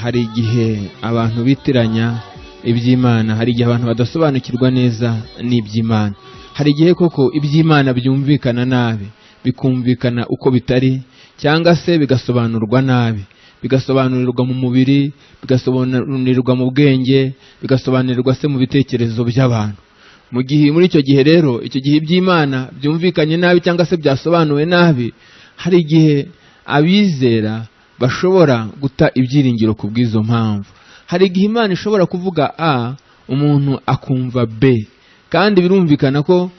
Hari igihe abantu bitiranya iby'Imana, hari igihe abantu badasobanukirwa neza n'iby'Imana, hari igihe koko iby'Imana byumvikana nabi, bikumvikana uko bitari, cyangwa se bigasobanurwa nabi, bigasobanurirwa mu mubiri, bigasobanurirwa mu bwenge, bigasobanurirwa se mu bitekerezo by'abantu. Mu gihe muri icyo gihe rero, icyo gihe iby'Imana byumvikanye nabi cyangwa se byasobanuwe nabi, hari igihe abizera bashobora guta ibyiringiro ku bw'izo mpamvu. Hari igihe Imana ishobora kuvuga A, umuntu akumva B, kandi birumvikana ko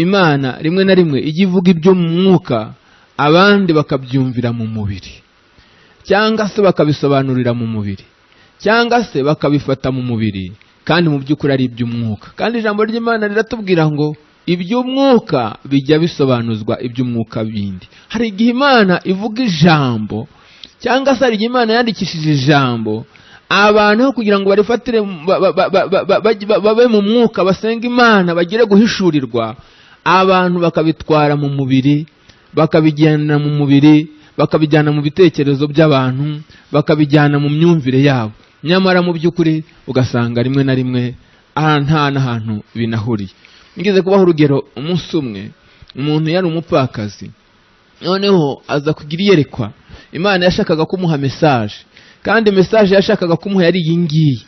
Imana rimwe na rimwe ijya ivuga ibyo mu mwuka, abandi bakabyumvira mu mubiri, cyangwa se bakabisobanurira mu mubiri, cyangwa se bakabifata mu mubiri, kandi mu by'ukuri ari iby'umwuka. Kandi ijambo ry'Imana riratubwira ngo iby'umwuka bijya bisobanuzwa iby'umwuka bindi. Hari igihe Imana ivuga ijambo, cyangwa se hari igihe Imana yandikishije ijambo, abantu aho kugira ngo barifatire babe mu mwuka, basenga Imana, bagire guhishurirwa, abantu bakabitwara mu mubiri, bakabijyana mu mubiri, bakabijyana mu bitekerezo by'abantu, bakabijyana mu myumvire yabo. Nyamara mu by'ukuri ugasanga rimwe na rimwe nta n'ahantu binahuriye. Nigeze kubaho urugero, umunsi umwe umuntu yari umupfakazi, noneho aza kugira iyerekwa. Imana yashakaga kumuha message, kandi message yashakaga kumuha yari iyi ngiyi.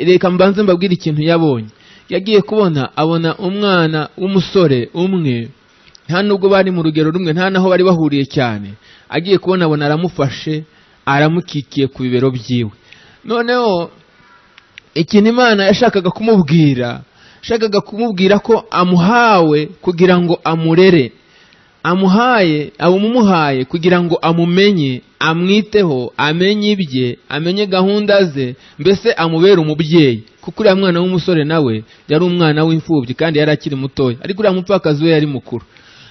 Reka mbanze mbabwire ikintu yabonye. Yagiye kubona abona umwana w'umusore umwe, nta nubwo bari mu rugero rumwe, nta naho bari bahuriye cyane. Agiye kubona abona aramufashe, aramukikiye ku bibero byiwe. Noneho ikintu Imana yashakaga kumubwira, yashakaga kumubwira ko amuhawe kugira ngo amurere, amuhaye, abumuhaye kugira ngo amumenye, amwiteho, amenye ibye, amenye gahunda ze, mbese amubere umubyeyi. Kuko uriya mwana w'umusore nawe yari umwana w'imfubyi kandi yari akiri mutoya, ariko uriya mupfakazi we yari mukuru.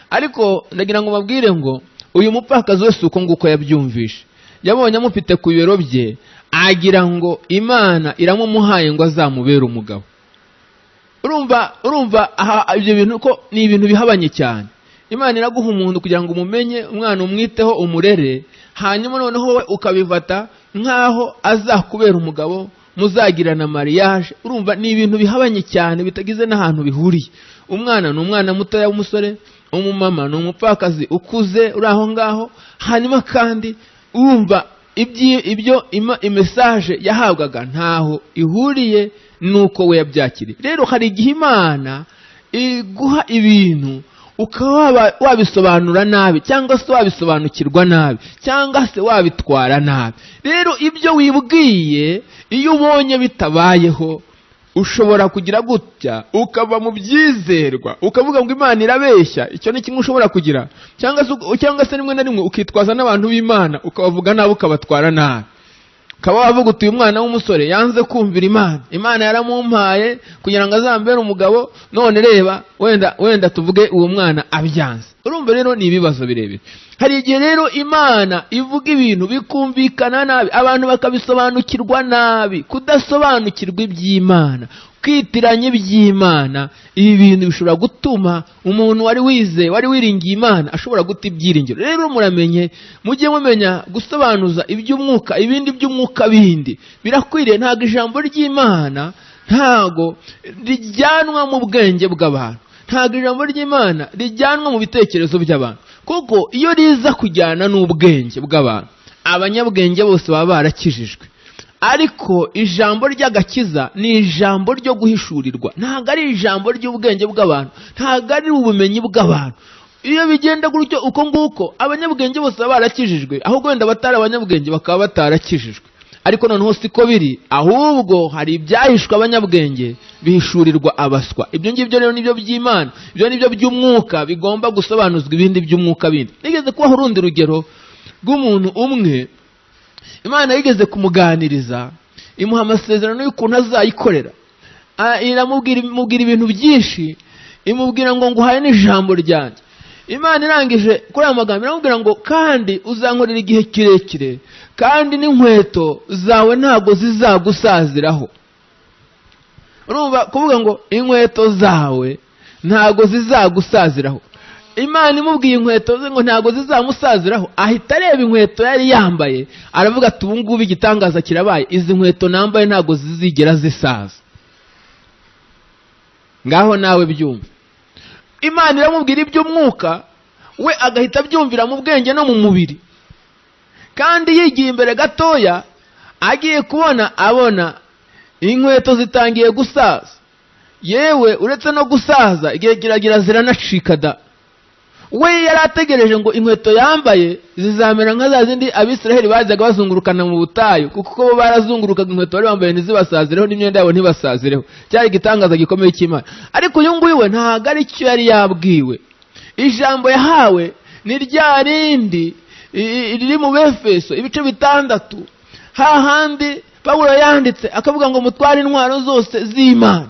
Ariko ndagira ngo mbabwire ngo uyu mupfakazi wese uko nguko yabyumvishe, yabonye amufite ku bibero bye, agira ngo Imana iramumuhaye ngo azamubere umugabo. Urumva aha ibyo bintu ko ni ibintu bihabanye cyane. Imana iraguha umuntu kugira ngo umumenye, umwana umwiteho, umurere, hanyuma noneho wowe ukabifata nkaho azakubera umugabo, muzagirana mariage. Urumva ni ibintu bihabanye cyane, bitagize n'ahantu bihuriye. Umwana ni umwana mutoya w'umusore, umumama ni umupfakazi ukuze uri aho ngaho, hanyuma kandi urumva ibyo message yahabwaga ntaho ihuriye nuko we yabyakiriye. Rero hari igihe Imana iguha ibintu ukaba wabisobanura nabi, cyangwa se wabisobanukirwa nabi, cyangwa se wabitwara nabi. Rero ibyo wibwiye iyo ubonye bitabayeho, ushobora kugira gutya ukava mu byizerwa, ukavuga ngo Imana irabeshya. Icyo ni kimwe ushobora kugira, cyangwa se rimwe na rimwe ukitwaza n'abantu b'Imana, ukabavuga nabi, ukabatwara nabi. Ukaba wavuga uti uyu mwana w'umusore yanze kumvira Imana, Imana yaramumpaye kugira ngo azambere umugabo, none reba wenda tuvuge uwo mwana abyanze. Urumva rero ni ibibazo birebire. Hari igihe rero Imana ivuga ibintu bikumvikana nabi, abantu bakabisobanukirwa nabi. Kudasobanukirwa iby'Imana, kwitiranya iby'Imana, ibi bintu bishobora gutuma umuntu wari wizeye, wari wiringiye Imana, ashobora guta ibyiringiro. Rero muramenye, mujye mumenya gusobanuza iby'umwuka, ibindi by'umwuka bindi birakwiriye. Ntabwo ijambo ry'Imana ntago rijyanwa mu bwenge bw'abantu, ntabwo ijambo ry'Imana rijyanwa mu bitekerezo by'abantu, kuko iyo riza kujyana n'ubwenge bw'abantu, abanyabwenge bose baba barakijijwe. Ariko ijambo ry'agakiza ni ijambo ryo guhishurirwa, ntabwo ari ijambo ry'ubwenge bw'abantu, ntabwo ari ubumenyi bw'abantu. Iyo bigenda gutyo uko nguko, abanyabwenge bose baba barakijijwe, ahubwo wenda batari abanyabwenge bakaba batarakijijwe. Ariko noneho siko biri, ahubwo hari ibyahishwe abanyabwenge bihishurirwa abaswa. Ibyo ngibyo rero nibyo by'Imana, ibyo nibyo by'umwuka bigomba gusobanuzwa ibindi by'umwuka bindi. Nigeze kubaho urundi rugero rw'umuntu umwe Imana yigeze kumuganiriza, imuha amasezerano y'ukuntu azayikorera. Iramubwira, imubwira ibintu byinshi, imubwira ngo nguhaye n'ijambo ryanjye. Imana irangije kuri aya magambo iramubwira ngo kandi uzankorera igihe kirekire, kandi n'inkweto zawe ntabwo zizagusaziraho. Urumva kuvuga ngo inkweto zawe ntabwo zizagusaziraho. Imana imubwiye inkweto ze ngo ntabwo zizamusaziraho, ahita areba inkweto yari yambaye aravuga ati ubu ngubu igitangaza kirabaye, izi nkweto nambaye ntabwo zizigera zisaza. Ngaho nawe byumve. Imana iramubwira iby'umwuka, we agahita abyumvira mu bwenge no mu mubiri. Kandi yigiye imbere gatoya, agiye kubona abona inkweto zitangiye gusaza. Yewe uretse no gusaza, igihe kiragira ziranacika da. We yari ategereje ngo inkweto yambaye zizamera nka za zindi Abisiraheli bajyaga bazungurukana mu butayu, kuko bo barazungurukaga inkweto bari bambaye ntizibasazireho n'imyenda yabo ntibasazireho. Cyari igitangaza gikomeye cy'Imana. Ariko uyu nguyu we ntabwo ari cyo yari yabwiwe. Ijambo yahawe ni rya rindi riri mu Befeso ibice 6, hahandi Pawulo yanditse akavuga ngo mutware intwaro zose z'Imana.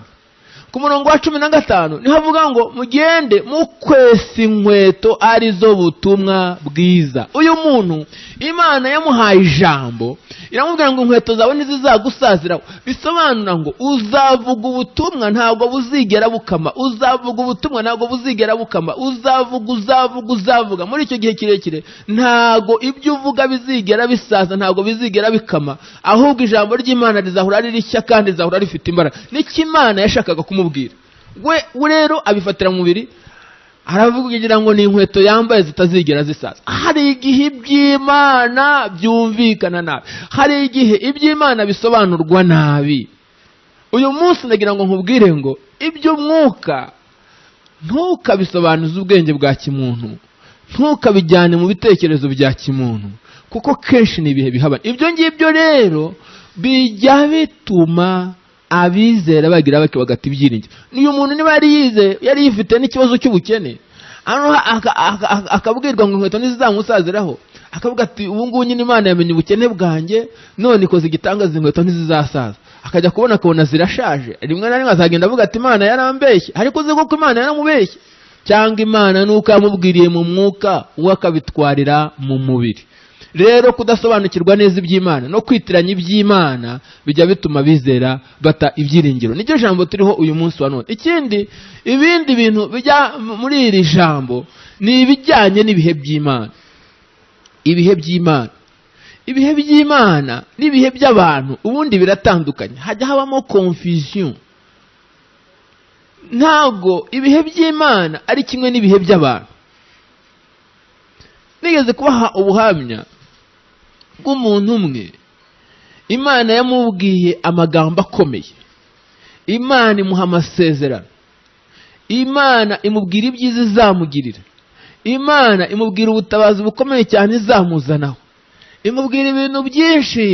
Ku murongo wa 15 niho avuga ngo mugende mukwesa inkweto arizo butumwa bwiza. Uyu muntu Imana yamuhaye ijambo iramubwira ngo inkweto zawe ntizizagusaziraho, bisobanura ngo uzavuga ubutumwa ntabwo buzigera bukama, uzavuga ubutumwa ntabwo buzigera bukama, uzavuga uzavuga uzavuga muri icyo gihe kirekire, ntabwo ibyo uvuga bizigera bisaza, ntabwo bizigera bikama, ahubwo ijambo ry'Imana rizahora ari rishya kandi rizahora rifite imbaraga. Nicyo Imana yashakaga kumubwira. We rero abifatira mu mubiri, aravuga ngo ni inkweto yambaye zitazigera zisaza. Hari igihe iby'Imana byumvikana nabi, hari igihe iby'Imana bisobanurwa nabi. Uyu munsi ndagira ngo nkubwire ngo iby'umwuka ntukabisobanuze ubwenge bwa kimuntu, ntukabijyane mu bitekerezo bya kimuntu, kuko kenshi ni ibihe bihabanye. Ibyo ngibyo rero bijya bituma abizera bagira bake bagata ibyiringiro. Uyu muntu niba yari yize, yari yifite n'ikibazo cy'ubukene, akabwirwa ngo inkweto ntizizamusaziraho, akavuga ati ubu ngubu nyine Imana yamenye ubukene bwanjye, none ikoze igitangaza inkweto ntizizasaza. Akajya kubona akabona zirashaje, rimwe na rimwe azagenda avuga ati Imana yarambeshye. Ariko uzi ko Imana yaramubeshye, cyangwa Imana nuko yamubwiriye mu mwuka, we akabitwarira mu mubiri. Rero kudasobanukirwa neza iby'Imana no kwitiranya iby'Imana bijya bituma bizera bata ibyiringiro. Nicyo jambo turiho uyu munsi wa none. Ikindi, ibindi bintu bijya muri iri jambo ni ibijyanye n'ibihe by'Imana. Ibihe by'Imana, ibihe by'Imana n'ibihe by'abantu ubundi biratandukanye, hajya habamo confusion. Ntabwo ibihe by'Imana ari kimwe n'ibihe by'abantu. Nigeze kubaha ubuhamya bw'umuntu umwe Imana yamubwiye amagambo akomeye, Imana imuha amasezerano, Imana imubwira ibyiza izamugirira, Imana imubwira ubutabazi bukomeye cyane izamuzanaho, imubwira ibintu byinshi.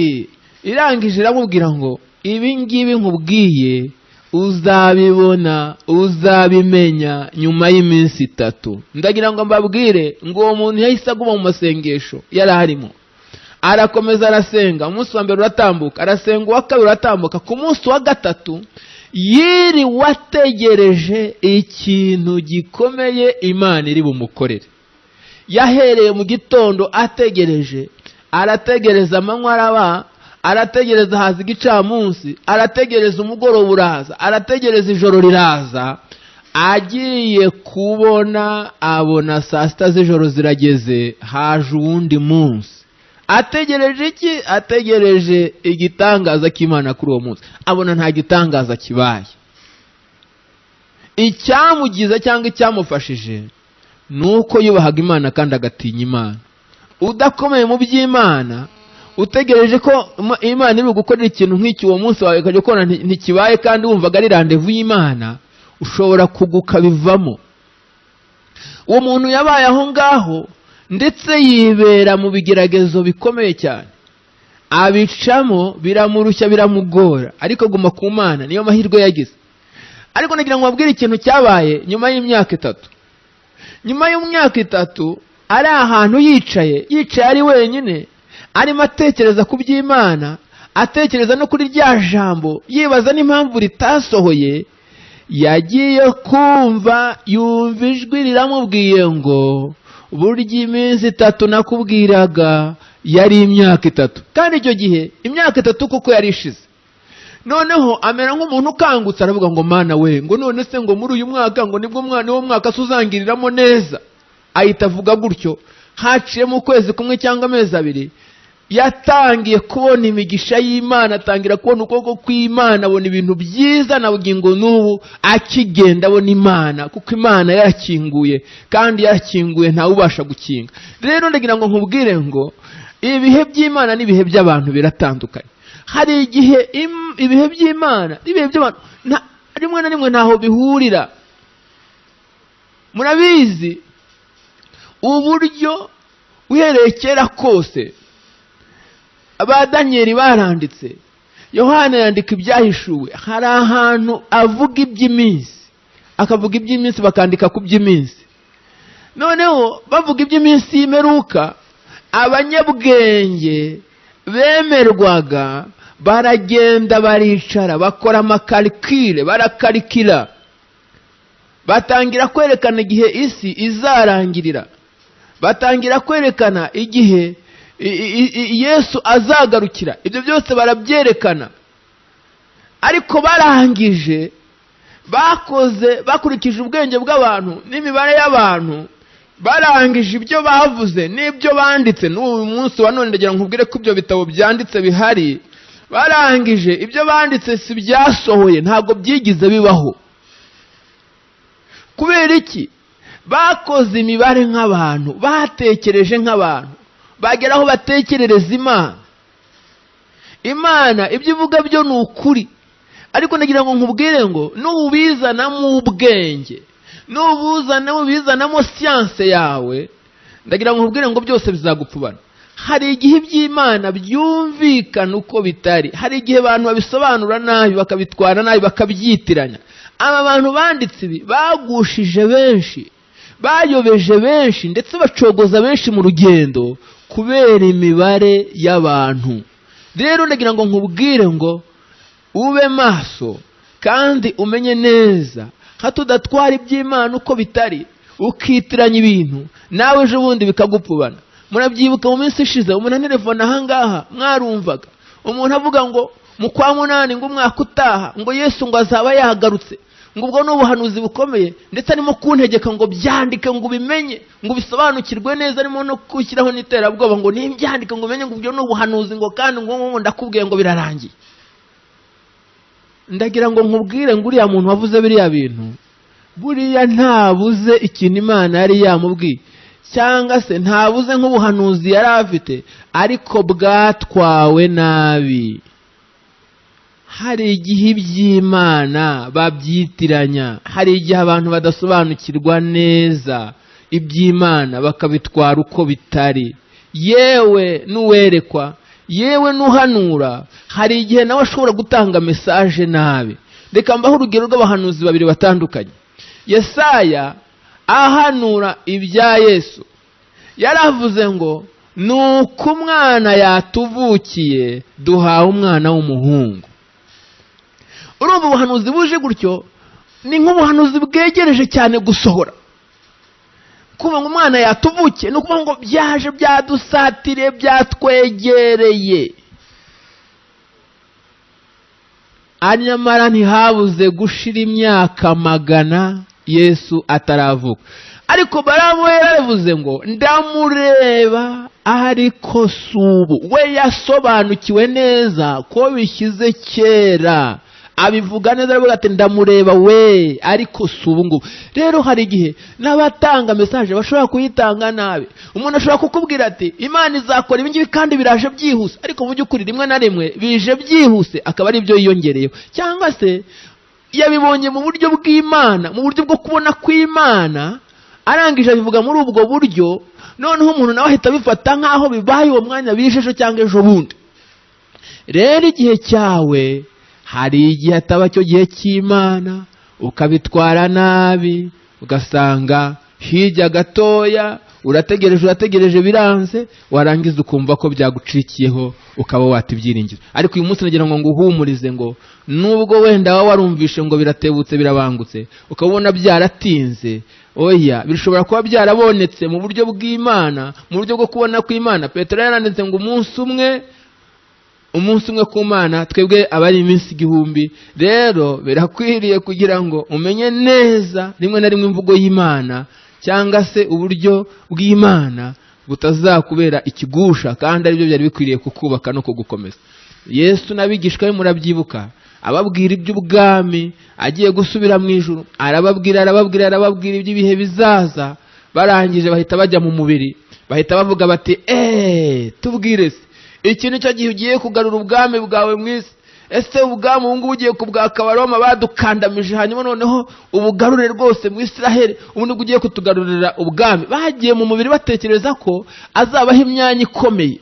Irangije iramubwira ngo ibi ngibi nkubwiye uzabibona, uzabimenya nyuma y'iminsi 3. Ndagira ngo mbabwire ngo uwo muntu yahise aguma mu masengesho yari arimo, arakomeza arasenga. Umunsi wa mbere uratambuka, arasenga, uwa kabiri uratambuka, ku munsi wa 3 yiriwe ategereje ikintu gikomeye Imana iri bumukorere. Yahereye mu gitondo ategereje, arategereza amanywa araba, arategereza haza igicamunsi, arategereza umugoroba uraza, arategereza ijoro riraza. Agiye kubona abona saa 6 z'ijoro zirageze, haje uwundi munsi. Ategereje iki? Ategereje igitangaza cy'Imana kuri uwo munsi. Abona nta gitangaza kibaye. Icyamugiza cyangwa icyamufashije nuko yubahaga Imana kandi agatinya Imana. Udakomeye mu by'Imana, utegereje ko Imana iri gukorera ikintu nk'iki uwo munsi wawe ukajya ukora ntikibaye kandi wumvaga ari rendez-vous y'Imana, ushobora kuguka bivamo. Uwo muntu yabaye aho ngaho ndetse yibera mu bigeragezo bikomeye cyane, abicamo biramurushya biramugora, ariko guma ku Mana, niyo mahirwe yagize. Ariko nagira ngo mbabwire ikintu cyabaye nyuma y'imyaka 3. Nyuma y'imyaka 3 ari ahantu yicaye, yicaye ari wenyine, arimo atekereza ku by'Imana, atekereza no kuri rya jambo, yibaza n'impamvu ritasohoye. Yagiye kumva yumva ijwi riramubwiye ngo burya iminsi 3 nakubwiraga yari imyaka 3. Kandi icyo gihe imyaka 3 kuko yari ishize. Noneho amera nk'umuntu ukangutse, aravuga ngo Mana we, ngo none se ngo muri uyu mwaka ngo nibwo mwana wo mwaka se uzangiriramo neza. Ahita avuga gutyo. Haciyemo ukwezi kumwe cyangwa amezi abiri, yatangiye kubona imigisha y'Imana, atangira kubona ukuboko kw'Imana, abona ibintu byiza na bugingo n'ubu akigenda abona Imana, kuko Imana yarakinguye, kandi yarakinguye ntawe ubasha gukinga. Rero ndagira ngo nkubwire ngo ibihe by'Imana n'ibihe by'abantu biratandukanye. Hari igihe ibihe by'Imana n'ibihe by'abantu rimwe na rimwe ntaho bihurira. Murabizi uburyo uhereye kera kose aba Daniel baranditse, Yohana yandika ibyahishuwe. Hari ahantu avuga iby'iminsi, akavuga iby'iminsi, bakandika ku by'iminsi. Noneho bavuga iby'iminsi y'imperuka, abanyabwenge bemerwaga baragenda baricara bakora amakarikire, barakarikira, batangira kwerekana igihe isi izarangirira, batangira kwerekana igihe Yesu azagarukira. Ibyo byose barabyerekana. Ariko barangije bakoze bakurikije ubwenge bw'abantu n'imibare y'abantu, barangije ibyo bavuze n'ibyo banditse. N'uyu munsi wa none ndagira nkubwire ko ibyo bitabo byanditse bihari. Barangije ibyo banditse si byasohoye, ntabwo byigize bibaho. Kubera iki? Bakoze imibare nk'abantu, batekereje nk'abantu, bagera aho batekerereza Imana. Imana ibyo ivuga byo ni ukuri, ariko ndagira ngo nkubwire ngo nubizanamo ubwenge, nubizanamo siyanse yawe, ndagira ngo nkubwire ngo byose bizagupfubana. Hari igihe iby'Imana byumvikana uko bitari, hari igihe abantu babisobanura nabi, bakabitwara nabi, bakabyitiranya. Aba bantu banditse ibi bagushije benshi, bayobeje benshi, ndetse bacogoza benshi mu rugendo kubera imibare y'abantu. Rero ndagira ngo nkubwire ngo ube maso kandi umenye neza, hato udatwara iby'Imana uko bitari, ukitiranya ibintu nawe ejo bundi bikagupfubana. Murabyibuka mu minsi ishize umuntu antelefona ahangaha, mwarumvaga umuntu avuga ngo mu kwa munani ngo umwaka utaha ngo Yesu ngo azaba yagarutse, ngo ubwo ni ubuhanuzi bukomeye, ndetse arimo kuntegeka ngo byandike ngo ubimenye, ngo ubisobanukirwe neza, arimo no gushyiraho n'iterabwoba ngo nimbyandike ngo umenye ngo ubwo ni ubuhanuzi, ngo kandi ngo ndakubwiye ngo birarangiye. Ndagira ngo nkubwire ngo uriya muntu wavuze biriya bintu, buriya ntabuze ikintu Imana yari yamubwiye, cyangwa se ntabuze nk'ubuhanuzi yari afite, ariko bwatwawe nabi. Hari igihe iby'Imana babyitiranya, hari igihe abantu badasobanukirwa neza iby'Imana bakabitwara uko bitari. Yewe n'uwerekwa, yewe n'uhanura, hari igihe nawe ashobora gutanga message nabi. Reka mbaho urugero rw'abahanuzi babiri batandukanye. Yesaya ahanura ibya Yesu yaravuze ngo nuko umwana yatuvukiye duhawe umwana w'umuhungu. Urumva ubuhanuzi buje gutyo ni nk'ubuhanuzi bwegereje cyane gusohora. Kuba ngo umwana yatuvukiye ni ukuvuga ngo byaje byadusatire, byatwegereye. Anyamara ntihabuze gushira imyaka 100 Yesu ataravuka. Ariko Balamu yaravuze ngo ndamureba ariko subu. We yasobanukiwe neza ko bishyize kera, abivuga neza, aravuga ati ndamureba we ariko subu ngubu. Rero hari igihe n'abatanga message bashobora kuyitanga nabi. Umuntu ashobora kukubwira ati Imana izakora ibi ngibi kandi biraje byihuse, ariko mu by'ukuri rimwe na rimwe bije byihuse akaba ari byo yiyongereyeho, cyangwa se yabibonye mu buryo bw'Imana, mu buryo bwo kubona kw'Imana, arangije abivuga muri ubwo buryo, noneho umuntu nawe ahita abifata nk'aho bibaye uwo mwanya bije ejo cyangwa ejo bundi. Rero igihe cyawe hari igihe ataba cyo gihe cy'Imana, ukabitwara nabi, ugasanga hirya gatoya urategereje biranze, warangiza ukumva ko byagucikiyeho ukaba watibyiringira. Ariko uyu munsi nagira ngo nguhumurize ngo nubwo wenda waba warumvishe ngo biratebutse birabangutse, ukabona byaratinze, oya, bishobora kuba byarabonetse mu buryo bw'Imana, mu buryo bwo kubona kw'Imana. Petero yaranditse ngo umunsi umwe ku Mana twebwe abari iminsi 1000. Rero birakwiriye kugira ngo umenye neza rimwe na rimwe imvugo y'Imana, cyangwa se uburyo bw'Imana butazakubera ikigusha, kandi aribyo byari bikwiriye kukubaka no kugukomeza. Yesu n'abigishwa be murabyibuka, ababwira iby'ubwami agiye gusubira mu ijuru, arababwira arababwira arababwira iby'ibihe bizaza. Barangije bahita bajya mu mubiri, bahita bavuga bati tubwire se, iki nicyo gihe ugiye kugarura ubwami bwawe mu isi? Ese ubwami ubu ngubu ugiye kubwaka Abaroma badukandamije, hanyuma noneho ubugarure rwose mu Israheli, ubu nibwo ugiye kutugarurira ubwami? Bagiye mu mubiri batekereza ko azabaho imyanya ikomeye,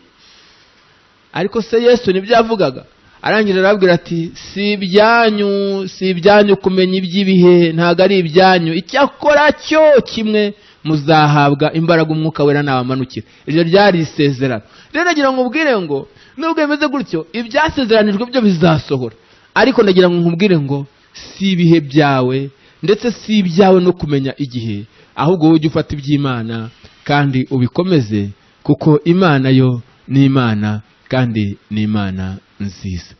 ariko se Yesu nibyo yavugaga. Arangije arababwira ati si ibyanyu, si ibyanyu kumenya iby'ibihe, ntabwo ari ibyanyu, icyakora cyo kimwe muzahabwa imbaraga umwuka wera nabamanukira. Iryo ryari isezerano. Rero nagira ngo ubwire ngo nubwo bimeze gutyo, ibyasezeranijwe byo bizasohora, ariko ndagira ngo nkubwire ngo si ibihe byawe, ndetse si ibyawe no kumenya igihe, ahubwo wowe ujye ufata iby'Imana kandi ubikomeze, kuko Imana yo ni Imana kandi ni Imana nziza.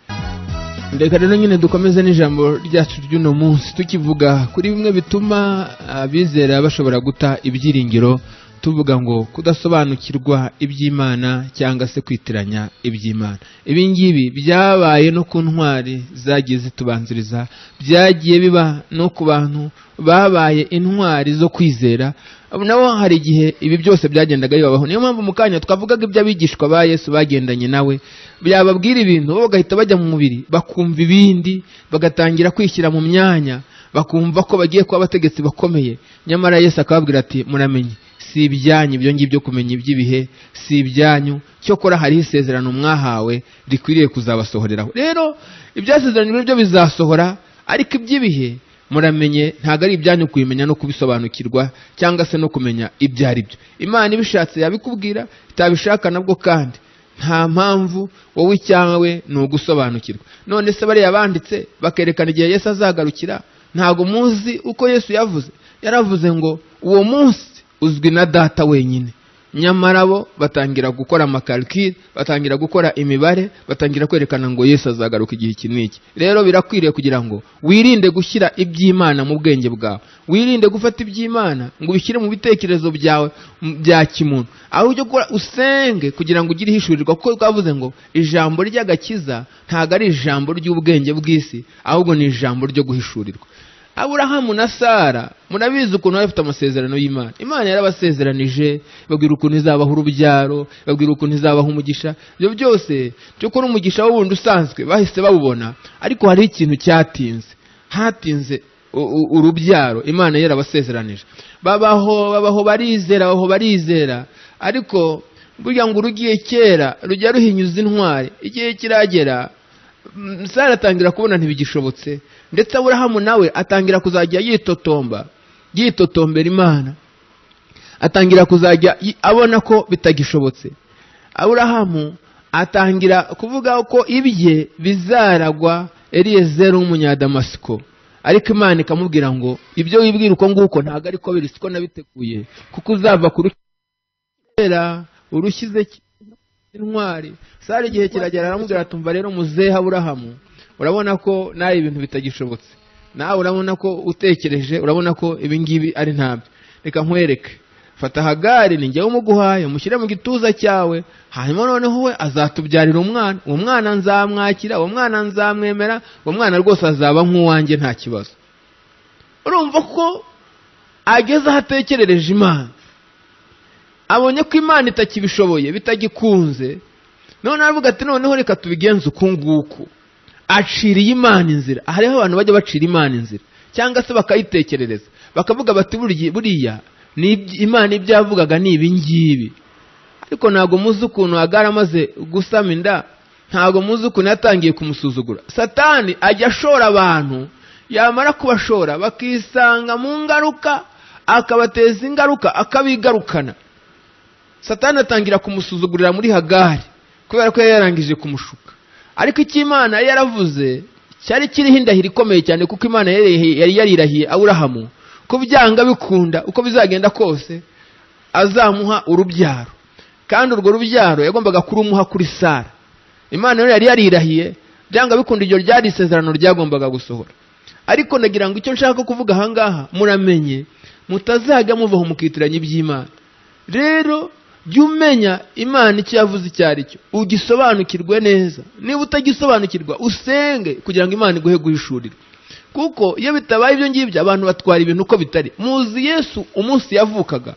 Reka rero nyine dukomeze n'ijambo ryacu ry'uno munsi, tukivuga kuri bimwe bituma abizera bashobora guta ibyiringiro, tuvuga ngo kudasobanukirwa iby'Imana cyangwa se kwitiranya iby'Imana. Ibi ngibi byabaye no ku ntwari zagiye zitubanziriza, byagiye biba no ku bantu babaye intwari zo kwizera, nabo hari igihe ibi byose byagendaga bibabaho. Niyo mpamvu mu kanya twavugaga iby'abigishwa ba Yesu bagendanye nawe, byababwira ibintu bo bagahita bajya mu mubiri, bakumva ibindi, bagatangira kwishyira mu myanya, bakumva ko bagiye kuba abategetsi bakomeye. Nyamara Yesu akababwira ati muramenye, si ibyanyu ibyo ngibyo kumenya iby'ibihe, si ibyanyu, cyokora hariho isezerano mwahawe rikwiriye kuzabasohoreraho. Rero ibyasezeranijwe byo bizasohora, ariko iby'ibihe muramenye ntabwo ari ibyanyu kubimenya no kubisobanukirwa cyangwa se no kumenya ibyo ari byo. Imana ibishatse yabikubwira, itabishaka nabwo kandi nta mpamvu, wowe icyawe ni ugusobanukirwa. None se bariya banditse bakerekana igihe Yesu azagarukira, ntabwo muzi uko Yesu yavuze? Yaravuze ngo uwo munsi uzwi na Data wenyine. Nyamara bo batangira gukora amakalkile, batangira gukora imibare, batangira kwerekana ngo Yesu azagaruka igihe iki n'iki. Rero birakwiriye kugira ngo wirinde gushyira iby'Imana mu bwenge bwawe, wirinde gufata iby'Imana ngo ubishyire mu bitekerezo byawe bya kimuntu, aho ujye gukora usenge kugira ngo ugire ihishurirwa, kuko twavuze ngo ijambo ry'agakiza ntabwo ari ijambo ry'ubwenge bw'isi, ahubwo ni ijambo ryo guhishurirwa. Aburahamu na Sara murabizi ukuntu bari bafite amasezerano y'Imana. Imana yarabasezeranije, babwira ukuntu izabaha urubyaro, babwira ukuntu izabaha umugisha. Ibyo byose cyokora umugisha wundi usanzwe bahise bawubona, ariko hari ikintu cyatinze, hatinze urubyaro Imana yarabasezeranije. Babaho babaho barizera, babaho barizera, ariko burya ngo urugiye kera rujya ruhinyuza intwari. Igihe kiragera Sara atangira kubona ntibigishobotse, ndetse Aburahamu nawe atangira kuzajya yitotomba, yitotombera Imana, atangira kuzajya abona ko bitagishobotse. Aburahamu atangira kuvuga ko ibye bizaragwa Eliyezeri w'umunyadamasiko, ariko Imana ikamubwira ngo ibyo wibwira uko nguko ntabwo ariko biri, siko nabiteguye, kuko uzava ku rukera urushyize intwari. Sara igihe kiragera aramubwira ati umva rero muzehe Aburahamu, urabona ko nawe ibintu bitagishobotse, nawe urabona ko utekereje, urabona ko ibi ngibi ari ntabyo, reka nkwereke, fata Hagari ni njyewe umuguhaye, umushyire mu gituza cyawe, hanyuma noneho we azatubyarira umwana, uwo mwana nzamwakira, uwo mwana nzamwemera, uwo mwana rwose azaba nk'uwanjye nta kibazo. Urumva ko ageze aho atekerereje Imana, abonye ko Imana itakibishoboye, bitagikunze, none aravuga ati noneho reka tubigenze uku nguku. Aciriye Imana inzira. Hariho abantu bajya bacira Imana inzira cyangwa se bakayitekerereza, bakavuga bati buriya ni Imana ibyo yavugaga ni ibi ngibi, ariko ntabwo muzi ukuntu Hagari amaze gusama inda, ntabwo muzi ukuntu yatangiye kumusuzugura. Satani ajya ashora abantu, yamara kubashora bakisanga mu ngaruka, akabateza ingaruka, akabigarukana. Satani atangira kumusuzugurira muri Hagari kubera ko yari yarangije kumushuka. Ariko icyo Imana yaravuze cyari kiriho indahiro ikomeye cyane, kuko Imana yari yarirahiye Aburahamu ko byanga bikunda uko bizagenda kose azamuha urubyaro, kandi urwo rubyaro yagombaga kurumuha kuri Sara. Imana yari yarirahiye, byanga bikunda iryo ryari isezerano ryagombaga gusohora. Ariko nagira ngo icyo nshaka kuvuga aha ngaha muramenye, Mutazajya muvaho mukitiranya iby'Imana. Rero jya umenya Imana icyo yavuze icyo ari cyo, ugisobanukirwe neza. Niba utagisobanukirwa usenge kugira ngo Imana iguhe guhishurirwa, kuko iyo bitabaye ibyo ngibyo abantu batwara ibintu uko bitari. Muzi Yesu umunsi yavukaga,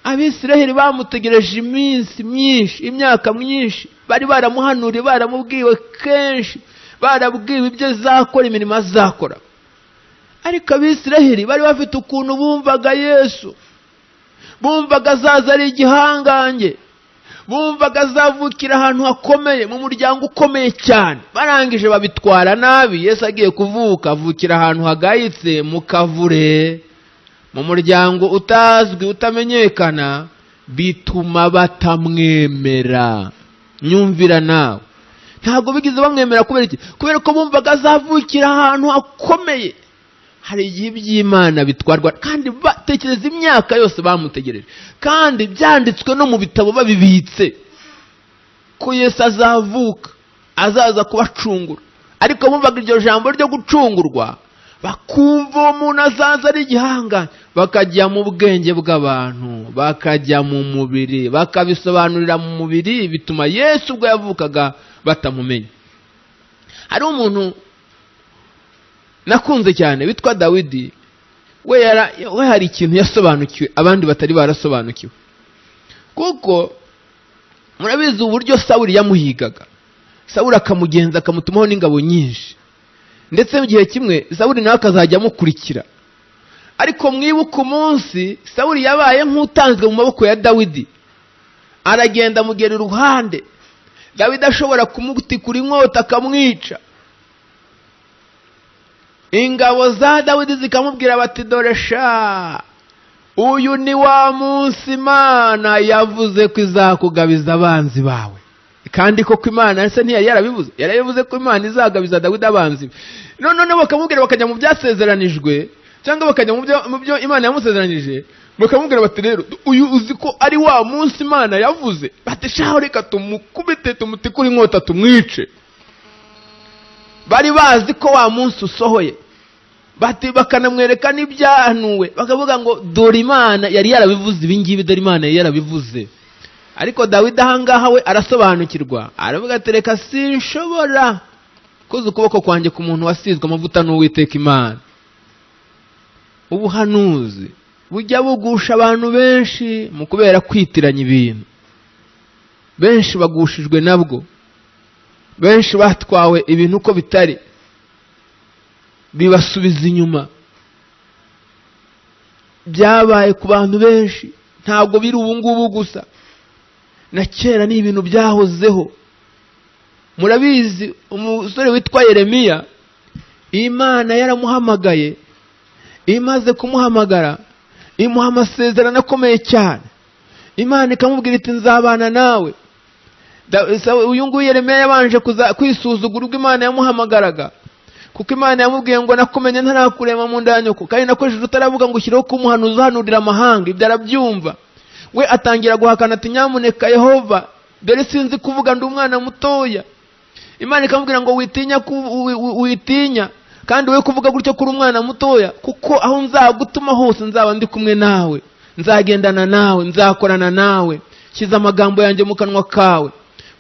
Abisiraheli bamutegereje iminsi myinshi, imyaka myinshi, bari baramuhanuriye, baramubwiwe kenshi, barabwiwe ibyo azakora, imirimo azakora. Ariko Abisiraheli bari bafite ukuntu bumvaga Yesu, bumvaga azaza ari igihangange, bumvaga azavukira ahantu hakomeye, mu muryango ukomeye cyane. Barangije babitwara nabi. Yesu agiye kuvuka, avukira ahantu hagayitse, mu kavure, mu muryango utazwi, utamenyekana, bituma batamwemera. Nyumvira nawe, ntabwo bigeze bamwemera. Kubera iki? Kubera ko bumvaga azavukira ahantu hakomeye. Hari igihe iby'Imana bitwarwa, kandi batekereza imyaka yose bamutegereje, kandi byanditswe no mu bitabo babibitse ko Yesu azavuka, azaza kubacungura. Ariko bumvaga iryo jambo ryo gucungurwa, bakumva uwo muntu azaza ari igihangange, bakajya mu bwenge bw'abantu, bakajya mu mubiri, bakabisobanurira mu mubiri, bituma Yesu ubwo yavukaga batamumenya. Hari umuntu nakunze cyane witwa Dawidi, we hari ikintu yasobanukiwe abandi batari barasobanukiwe. Kuko murabizi uburyo Sawuli yamuhigaga, Sawuli akamugenza akamutumaho n'ingabo nyinshi, ndetse mu gihe kimwe Sawuli nawe akazajya amukurikira. Ariko mwibuke umunsi Sawuli yabaye nk'utanzwe mu maboko ya Dawidi, aragenda amugera iruhande, Dawidi ashobora kumutikura inkota akamwica. Ingabo za Dawidi zikamubwira bati dore sha, uyu ni wa munsi Imana yavuze ko izakugabiza abanzi bawe. Kandi koko Imana ese ntiyari yarabivuze? Yarabivuze ko Imana izagabiza Dawidi abanzi be. None bakamubwira, bakajya mu byasezeranijwe cyangwa bakajya mu byo Imana yamusezeranije, bakamubwira bati rero uyu uzi ko ari wa munsi Imana yavuze, bati sha reka tumukubite, tumutikure inkota, tumwice. Bari bazi ko wa munsi usohoye, bati bakanamwereka n'ibyahanuwe, bakavuga ngo dore Imana yari yarabivuze ibi ngibi, dore Imana yari yarabivuze. Ariko Dawidi ahangaha we arasobanukirwa, aravuga ati reka sinshobora koza ukuboko kwanjye ku muntu wasizwe amavuta n'Uwiteka Imana. Ubuhanuzi bujya bugusha abantu benshi mu kubera kwitiranya ibintu. Benshi bagushijwe nabwo, benshi batwawe ibintu uko bitari, bibasubiza inyuma. Byabaye ku bantu benshi, ntabwo biri ubu ngubu gusa, na kera ni ibintu byahozeho. Murabizi umusore witwa Yeremiya, Imana yaramuhamagaye, imaze kumuhamagara imuha amasezerano akomeye cyane. Imana ikamubwira iti nzabana nawe. Uyu nguyu Yeremiya yabanje kwisuzugura ubwo Imana yamuhamagaraga, kuko Imana yamubwiye ngo nakumenye ntarakurema mu nda ya nyoko, kandi nakoresheje utaravuga ngo ushyireho kumuhanuza uhanurira amahanga. Ibyo arabyumva, we atangira guhakana ati nyamuneka Yehova, dore sinzi kuvuga, ndi umwana mutoya. Imana ikamubwira ngo witinya, witinya kandi we kuvuga gutyo kuri umwana mutoya, kuko aho nzagutuma hose nzaba ndi kumwe nawe, nzagendana nawe, nzakorana nawe. Shyize amagambo yanjye mu kanwa kawe,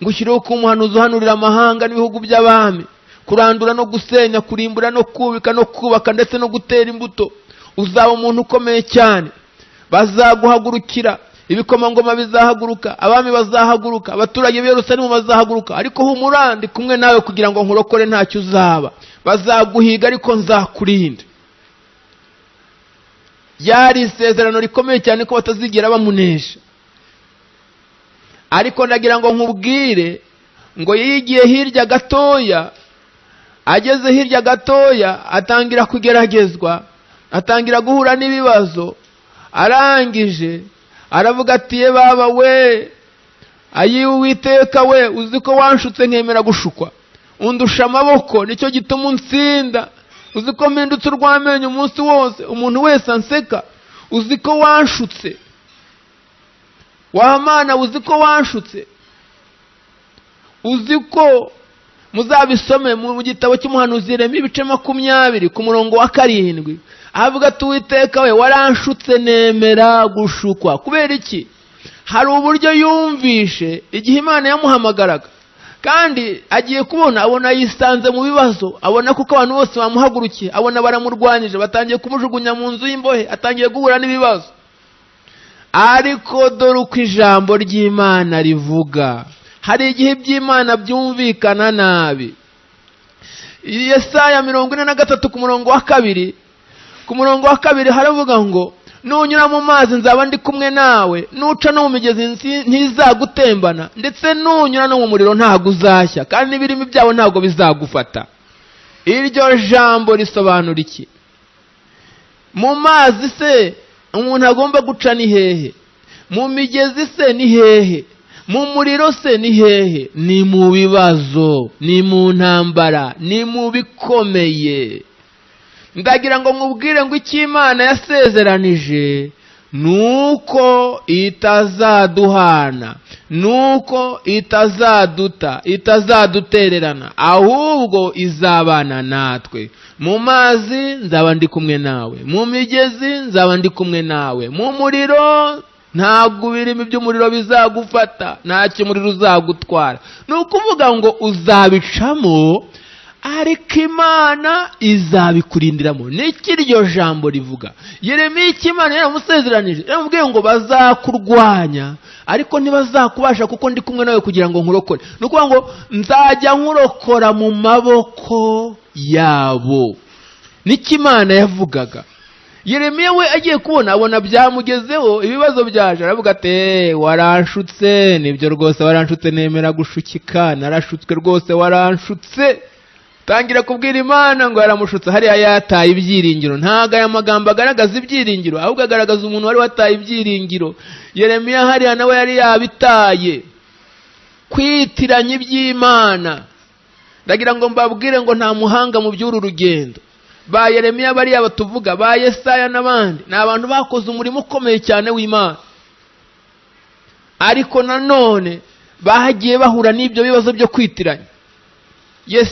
ngushyireho kumuhanuza uhanurira amahanga n'ibihugu by'abami, kurandura no gusenya, kurimbura no kubika no kubaka ndetse no gutera imbuto. Uzaba umuntu ukomeye cyane, bazaguhagurukira, ibikomangoma bizahaguruka, abami bazahaguruka, abaturage b'i Yerusalemu bazahaguruka, ariko humura ndi kumwe nawe kugira ngo nkurokore, ntacyo uzaba. Bazaguhiga ariko nzakurinda. Yari isezerano rikomeye cyane ko batazigera bamunesha. Ariko ndagira ngo nkubwire ngo yigiye hirya gatoya, ageze hirya gatoya atangira kugeragezwa, atangira guhura n'ibibazo. Arangije aravuga ati ye baba we, ayi Uwiteka we, uzi ko wanshutse nkemera gushukwa, undusha amaboko nicyo gituma unsinda, uzi ko mpindutse urw'amenyo umunsi wose, umuntu wese anseka, uzi ko wanshutse wa Mana, uzi ko wanshutse, uzi ko Muzabisome mu gitabo cy'umuhanuzi Yeremiya ibice 20 ku murongo wa 7, avuga ati Uwiteka we waranshutse nemera gushukwa. Kubera iki? Hari uburyo yumvishe igihe Imana yamuhamagaraga, kandi agiye kubona abona yisanze mu bibazo, abona kuko abantu bose bamuhagurukiye, abona baramurwanyije, batangiye kumujugunya mu nzu y'imbohe, atangiye guhura n'ibibazo. Ariko dore uko ijambo ry'Imana rivuga, hari igihe iby'Imana byumvikana nabi. Yesaya 43 ku murongo wa 2, ku murongo wa 2 haravuga ngo nunyura mu mazi nzaba ndi kumwe nawe, nuca no mu migezi ntizagutembana, ndetse nunyura no mu muriro ntabwo uzashya, kandi n'ibirimi byawo ntabwo bizagufata. Iryo jambo risobanura iki? Mu mazi se umuntu agomba guca ni hehe? Mu migezi se ni hehe? Mu muriro se ni hehe? Ni mu bibazo, ni mu ntambara, ni mu bikomeye. Ndagira ngo nkubwire ngo icyo Imana yasezeranije nuko itazaduhana, nuko itazaduta, itazadutererana, ahubwo izabana natwe. Mu mazi nzaba ndi kumwe nawe, mu migezi nzaba ndi kumwe nawe, mu muriro ntabwo ibirimi by'umuriro bizagufata, ntacyo umuriro uzagutwara. Ni ukuvuga ngo uzabicamo, ariko Imana izabikurindiramo. Niki iryo jambo rivuga? Yeremiya icyo Imana yaramusezeranije, yaramubwiye ngo bazakurwanya ariko ntibazakubasha, kuko ndi kumwe nawe kugira ngo nkurokore. Ni ukuvuga ngo nzajya nkurokora mu maboko yabo. Niki Imana yavugaga? Yeremiya we agiye kubona abona byamugezeho, ibibazo byaje, aravuga ati waranshutse, nibyo rwose waranshutse, nemera gushukika, narashutswe rwose, waranshutse. Tangira kubwira Imana ngo yaramushutse. Hariya yataye ibyiringiro. Ntago aya magambo agaragaza ibyiringiro, ahubwo agaragaza umuntu wari wataye ibyiringiro. Yeremiya hariya nawe yari yabitaye. Kwitiranya iby'Imana. Ndagira ngo mbabwire ngo nta muhanga mu by'uru rugendo. Ba Yeremiya bariya batuvuga, ba Yesaya n'abandi, ni abantu bakoze umurimo ukomeye cyane w'Imana, ariko nanone bagiye bahura n'ibyo bibazo byo kwitiranya.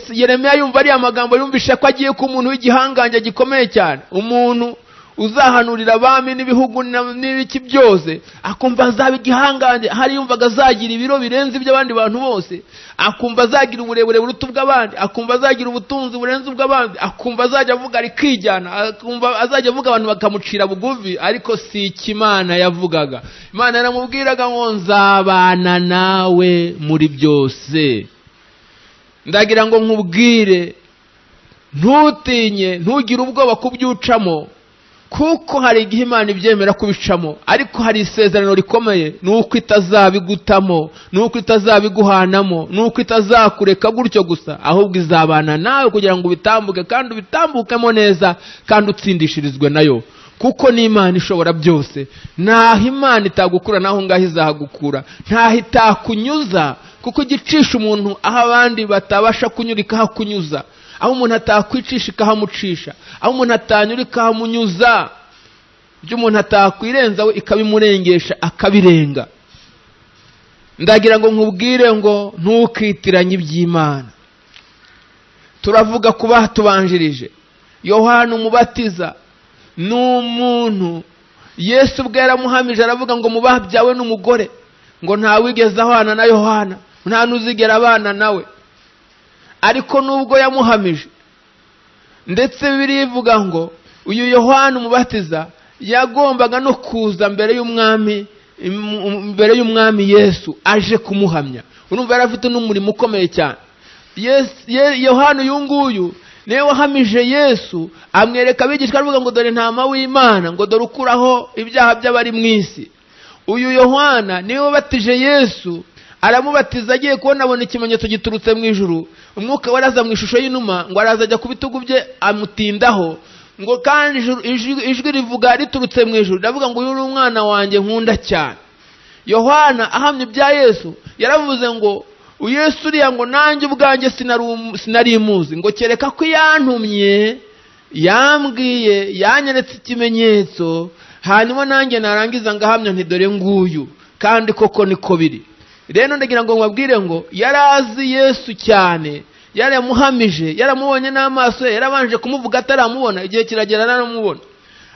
Yeremiya yumva ariya magambo, yumvisha ko agiye ku muntu w'igihangange gikomeye cyane, umuntu uzahanurira abami n'ibihugu n'ibiki byose, akumva azaba igihangange. Hari yumvaga azagira ibiro birenze iby'abandi bantu bose, akumva azagira uburebure buruta ubw'abandi, akumva azagira ubutunzi burenze ubw'abandi, akumva azajya avuga arikijyana, akumva azajya avuga abantu bakamucira bugufi. Ariko si iki Imana yavugaga. Imana yaramubwiraga ngo nzabana nawe muri byose. Ndagira ngo nkubwire, ntutinye, ntugire ubwoba kubyucamo, kuko hari igihe Imana ibyemera kubicamo, ariko hari isezerano rikomeye, nuko itazabigutamo, nuko itazabiguhanamo, nuko itazakureka gutyo gusa, ahubwo izabana nawe kugira ngo ubitambuke, kandi ubitambukemo neza, kandi utsindishirizwe nayo, kuko ni Imana ishobora byose. Ntaho Imana itagukura, naho ngaho izahagukura. Ntaho itakunyuza, kuko igicisha umuntu aho abandi batabasha kunyura ikahakunyuza, aho umuntu atakwicisha ikahamucisha, aho umuntu atanyura ikahamunyuza, ibyo umuntu atakwirenza we ikabimurengesha akabirenga. Ndagira ngo nkubwire ngo ntukitiranye iby'Imana. Turavuga ku batubanjirije. Yohana Umubatiza ni umuntu Yesu ubwe yaramuhamije, aravuga ngo mubabyawe n'umugore, ngo ntawigeze ahwana na Yohana, nta n'uzigera abana nawe. Ariko nubwo yamuhamije, ndetse Bibiliya ivuga ngo uyu Yohana Umubatiza yagombaga no kuza mbere y'umwami, mbere y'umwami Yesu aje kumuhamya. Urumva yari afite n'umurimo ukomeye cyane. Yohana uyu nguyu niwe wahamije Yesu, amwereka abigishwa aravuga ngo dore ntama w'Imana, ngo dore ukuraho ibyaha by'abari mu isi. Uyu Yohana niwe wabatije Yesu, aramubatiza, agiye kubona abona ikimenyetso giturutse mu ijuru, umwuka waraza mu ishusho y'inuma, ngo araza ajya ku bitugu bye amutindaho, ngo kandi ijwi rivuga riturutse mu ijuru riravuga ngo uyu ni umwana wanjye nkunda cyane. Yohana ahamya ibya Yesu yaravuze ngo Yesu uriya ngo nanjye ubwanjye sinari muzi, ngo kereka ko yantumye, yambwiye, yanyeretse ikimenyetso, hanyuma nanjye narangiza ngahamya nti dore nguyu, kandi koko niko biri. Rero ndagira ngo mbabwire ngo yarazi Yesu cyane, Yaramuhamije, yaramubonye n'amaso ye, yarabanje kumuvuga ataramubona, igihe kiragera aramubona.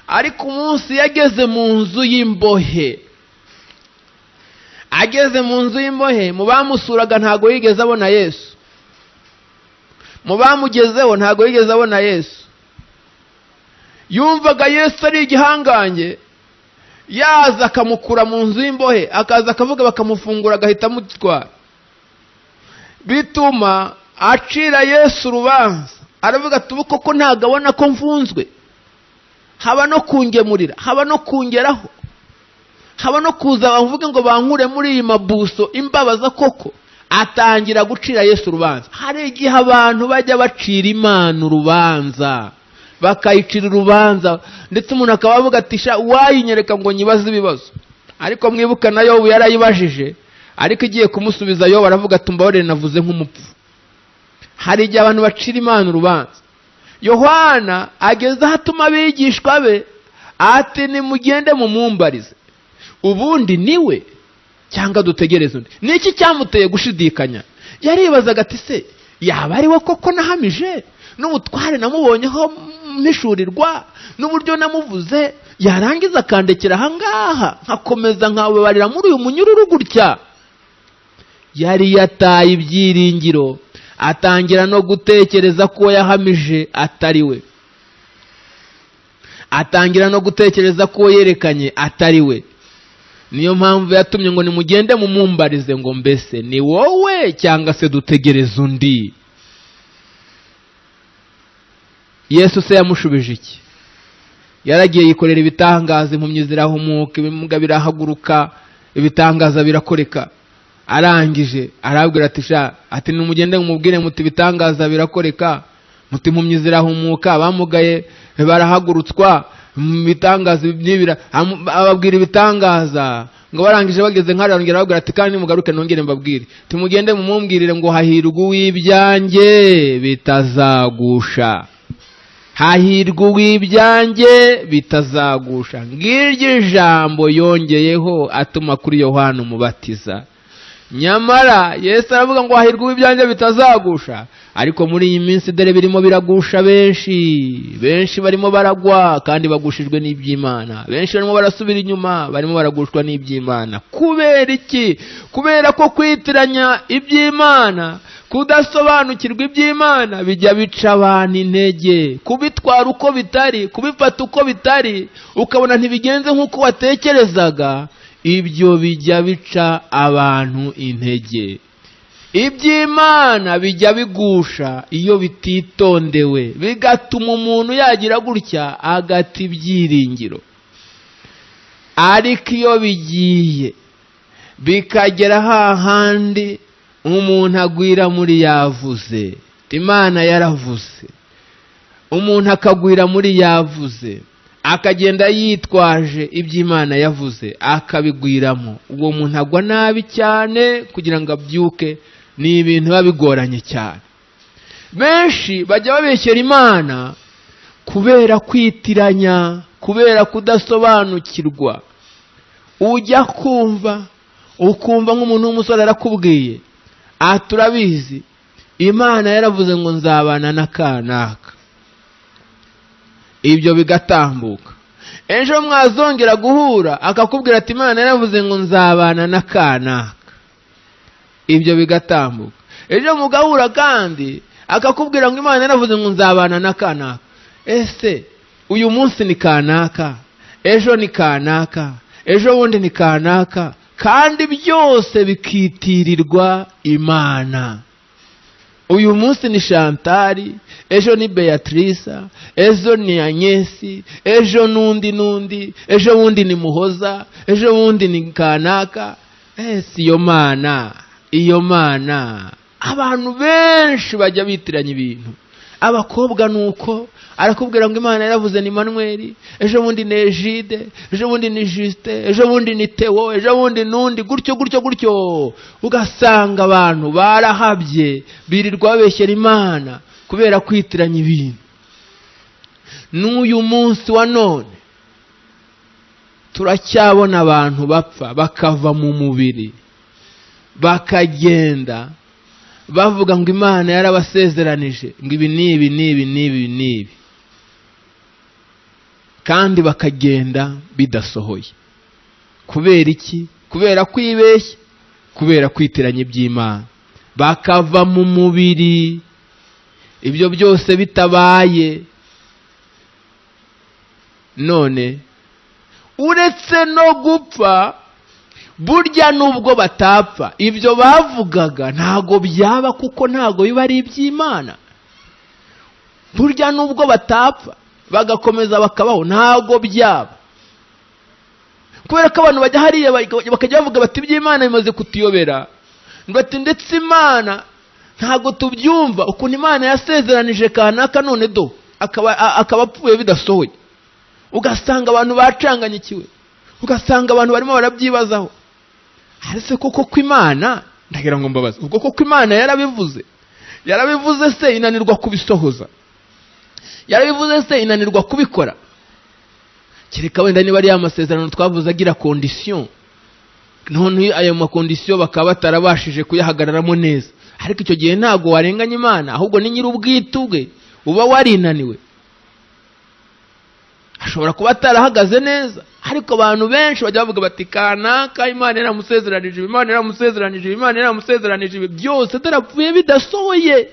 Ariko umunsi yageze mu nzu y'imbohe, ageze mu nzu y'imbohe, mu bamusuraga ntago yigeze abona Yesu, mu bamugezeho ntago yigeze abona Yesu. Yumvaga Yesu ari igihangange, yaza akamukura mu nzu y'imbohe, akaza akavuga bakamufungura agahita amutwara. Bituma acira Yesu urubanza, aravuga ati ubu koko ntago abona ko mfunzwe, haba no kungemurira, haba no kungeraho, haba no kuza bavuge ngo bankure muri iyi mabuso imbabaza koko. Atangira gucira Yesu urubanza. Hari igihe abantu bajya bacira Imana urubanza, bakayicira urubanza, ndetse umuntu akaba avuga ati sha wayinyereka ngo nyibaze ibibazo. Ariko mwibuka na Yobu yarayibajije, ariko igiye kumusubiza Yobu aravuga ati mbabarire navuze nk'umupfu. Hari igihe abantu bacira Imana urubanza. Yohana ageze aho atuma abigishwa be ati nimugende mumumbarize, ubundi niwe cyangwa dutegereze undi. Niki cyamuteye gushidikanya? Yaribazaga ati se yaba ari we koko nahamije, n'ubutware namubonyeho mpishurirwa, n'uburyo namuvuze, yarangiza akandekera aha ngaha nkakomeza nkababarira muri uyu munyururu gutya. Yari yataye ibyiringiro, atangira no gutekereza ko yahamije atari we, atangira no gutekereza ko yerekanye atari we. Niyo mpamvu yatumye ngo nimugende mumumbarize ngo mbese ni wowe cyangwa se dutegereze undi. Yesu se yamushubije iki? Yaragiye yikorera ibitangaza, impumyi zirahumuka, ibimuga birahaguruka, ibitangaza birakoreka. Arangije arabwira ati sha, ati nimugende mumubwire muti ibitangaza birakoreka, muti impumyi zirahumuka, abamugaye barahagurutswa, ibitangaza nibira, ababwira ibitangaza. Ngo barangije bageze nkari arongera arababwira ati kandi nimugaruke nongere mbabwire, tumugende mumumbwirire ngo hahirwa uw'ibyanjye bitazagusha, hahirwa uw'ibyanjye bitazagusha. Ngiryo ijambo yongeyeho atuma kuri Yohana umubatiza. Nyamara Yesu aravuga ngo hahirwa uw'ibyanjye bitazagusha, ariko muri iyi minsi dore birimo biragusha benshi, benshi barimo baragwa kandi bagushijwe n'iby'Imana, benshi barimo barasubira inyuma, barimo baragushwa n'iby'Imana. Kubera iki? Kubera ko kwitiranya iby'Imana, kudasobanukirwa iby'Imana bijya bica abantu intege, kubitwara uko bitari, kubifata uko bitari, ukabona ntibigenze nk'uko watekerezaga, ibyo bijya bica abantu intege. Iby'Imana bijya bigusha iyo bititondewe, bigatuma umuntu yagira gutya agata ibyiringiro. Ariko iyo bigiye bikagera hahandi umuntu agwira muri yavuze, Imana yaravuze, umuntu akagwira muri yavuze, akagenda yitwaje iby'Imana yavuze akabigwiramo, uwo muntu agwa nabi cyane kugira ngo abyuke. Ni ibintu biba bigoranye cyane. Benshi bajya babeshyera Imana kubera kwitiranya, kubera kudasobanukirwa. Ujya kumva ukumva nk'umuntu w'umusore arakubwiye turabizi Imana yaravuze ngo nzabana na kanaka, ibyo bigatambuka. Ejo mwazongera guhura akakubwira ati Imana yaravuze ngo nzabana na kanaka, ibyo bigatambuka. Ejo mugahura kandi akakubwira ngo Imana yaravuze ngo nzabana na kanaka. Ese uyu munsi ni kanaka, ejo ni kanaka, ejo bundi ni kanaka, kandi byose bikitirirwa Imana. Uyu munsi ni Shantari, ejo ni Beatrice, ejo ni Agnesi, ejo nundi nundi, ejo bundi ni Muhoza, ejo bundi ni kanaka. Ese iyo Mana, iyo Mana. Abantu benshi bajya bitiranya ibintu. Abakobwa nuko arakubwira ngo Imana yaravuze ni Manuel, ejo bundi ni Egide, ejo bundi ni Juste, ejo bundi ni Theo, ejo bundi nundi, gutyo gutyo gutyo. Ugasanga abantu barahabye, birirwa babeshyera Imana kubera kwitiranya ibintu. N'uyu munsi wa none turacyabona abantu bapfa bakava mu mubiri, bakagenda bavuga ngo Imana yarabasezeranije ngo ibi n'ibi n'ibi n'ibi n'ibi, kandi bakagenda bidasohoye. Kubera iki? Kubera kwibeshya, kubera kwitiranya iby'Imana, bakava mu mubiri. Ibyo byose bitabaye, none uretse no gupfa, burya nubwo batapfa ibyo bavugaga ntago byaba, kuko ntago biba ari iby'Imana. Burya nubwo batapfa bagakomeza bakabaho ntago byaba, kubera ko abantu bajya hariya bakajya bavuga bati iby'Imana bimaze kutuyobera, bati ndetse Imana ntago tubyumva ukuntu Imana yasezeranije kanaka none do akaba apfuye bidasohoye. Ugasanga abantu bacanganyikiwe, ugasanga abantu barimo barabyibazaho. Arese koko ko Imana, ndagira ngo mbabaze, ubwo koko Imana yarabivuze? Yarabivuze se inanirwa kubisohoza? Yarabivuze se inanirwa kubikora? Kereka wenda niba ari amasezerano twavuze agira condition, none ayo makondisiyo bakaba batarabashije kuyahagararamo neza. Ariko icyo gihe ntago warenganya Imana, ahubwo ni nyir'ubwite ubwe uba warinaniwe. Ashobora kuba atarahagaze neza, ariko abantu benshi bajya bavuga bati kanaka Imana yaramusezeranije, Imana yaramusezeranije, Imana yaramusezeranije, ibi byose darapfuye bidasohoye.